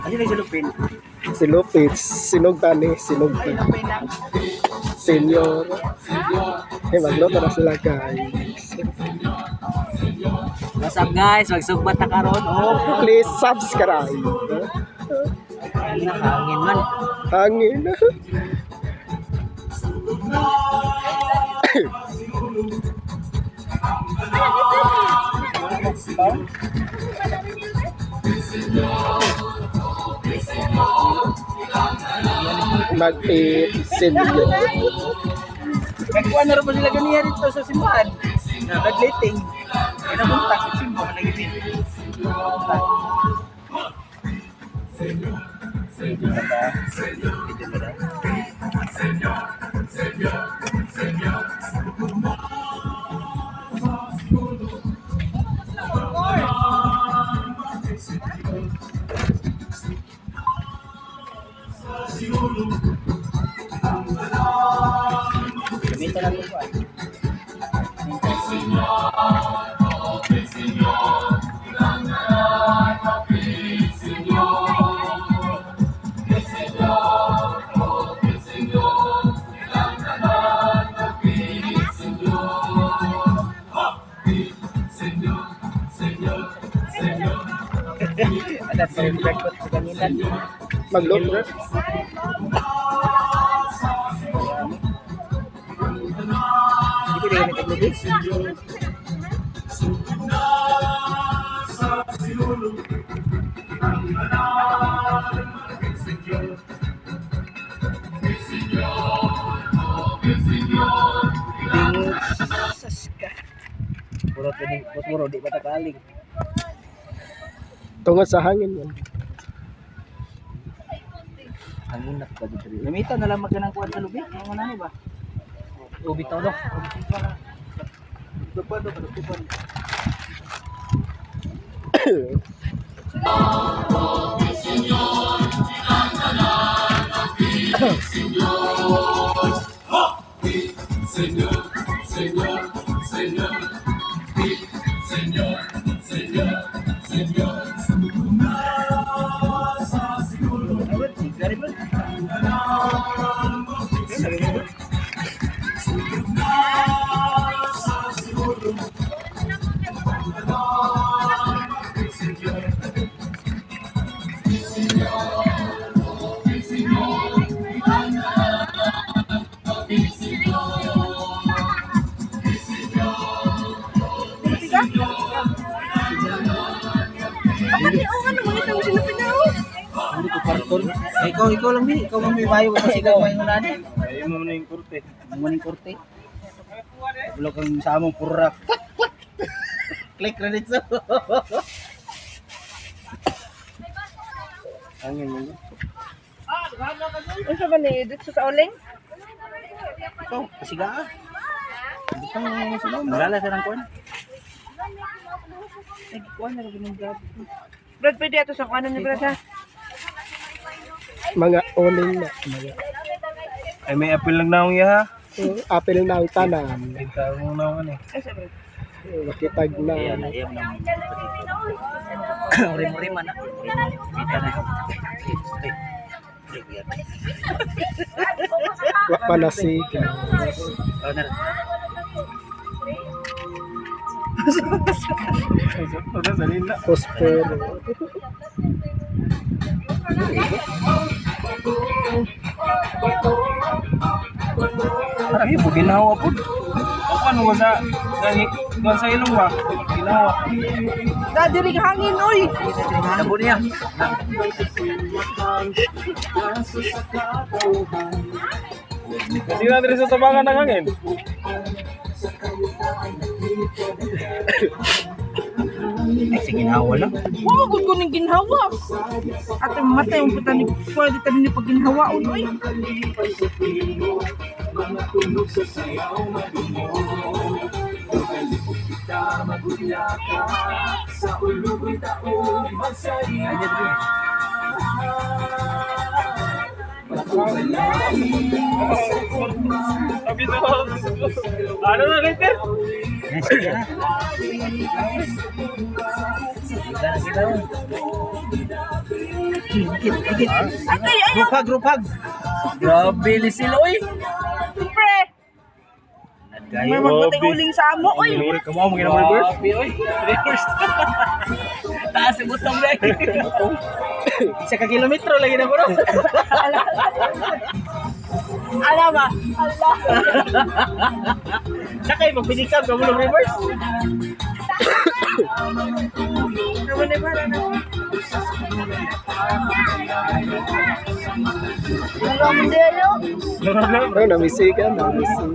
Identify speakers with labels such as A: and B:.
A: Ano na si Lupin?
B: Si Lupit, sinugtan ni, sinugtan. Senior. Eh, magluto na sila, guys.
A: What's up, guys? Magsugbat na karon. Oh,
B: Please subscribe.
A: hangin hangin man.
B: Hangin. Mag-eat senior.
A: Nagkuha na rin po sila ganiya dito sa simbahan. Naglating. Pinapunta sa simbahan na gini. Gamitan natin ko ay. Adat pa rin record sa kanila.
B: Magluto na.
A: Hindi ko gamit ang lubis. Saska. Puro tuning, puro di pa takaling.
B: Tungod sa hangin yan.
A: Hangin na pa dito. Gamitan na lang magkanang kuan sa lubi. Ang ano ba? Ubi to no. Dupan do, dupan. Sigari ba? Hindi ko karton. Eh, ikaw lang bi, ikaw man may bayo ka kasi ikaw may ngunani.
C: Ay, mo na yung kurte.
A: Ang maning korte. Wala kang sa among pura. Click, click. Click na dito.
C: Hangin mo.
D: Unsa ba ni dito sa uling?
A: Ikaw, kasi ka. Butang sila. Malala sa nang kuan. Nagkuan na rin ng Brad.
D: Brad, pwede ato sa kuanan ni Brad ha.
B: Mga uling na. Mga
C: Ay, may apel lang naong iya ha.
B: Apple na ang tanan.
C: Kita mo naong ano eh.
D: Ay, sa Brad.
B: Makitag na.
A: Ayan, ayaw na. Rim-rim na. Kita na. Okay.
B: Wa pa na siga.
A: Oh, na.
C: Ay, sakto na, salina.
B: Posporo.
C: Ay, po, ginawa po. O, ano ko sa, kuwan sa ilong ba? Ginawa.
D: Da diri hangin oy.
A: Tabo niya.
C: Kasi na sa tabangan ng hangin.
A: Ay, sige ginawa lang.
D: Wa gud ko ning ginhawa. Ato matay mo puta ni pwede ta ni pag ginhawa oy.
C: Sabi sa ano na later?
A: Yan, sige na. Kita na kita. Dikit, dikit.
D: Ate, ayaw.
A: Group hug, group hug. Grabe sila oy.
D: Siyempre. May
A: Kayo.
D: magpatay uling sa amo, oy.
C: Ginuri ka mo, mo reverse.
A: Grabe oy. Reverse. Taas ang butong na. Isa ka kilometro lagi na bro.
D: Ala ba? Ala.
A: Sakay magpinikap ka mo ng reverse.
D: Naman na para na.
B: Oh, namisi ka, namisi.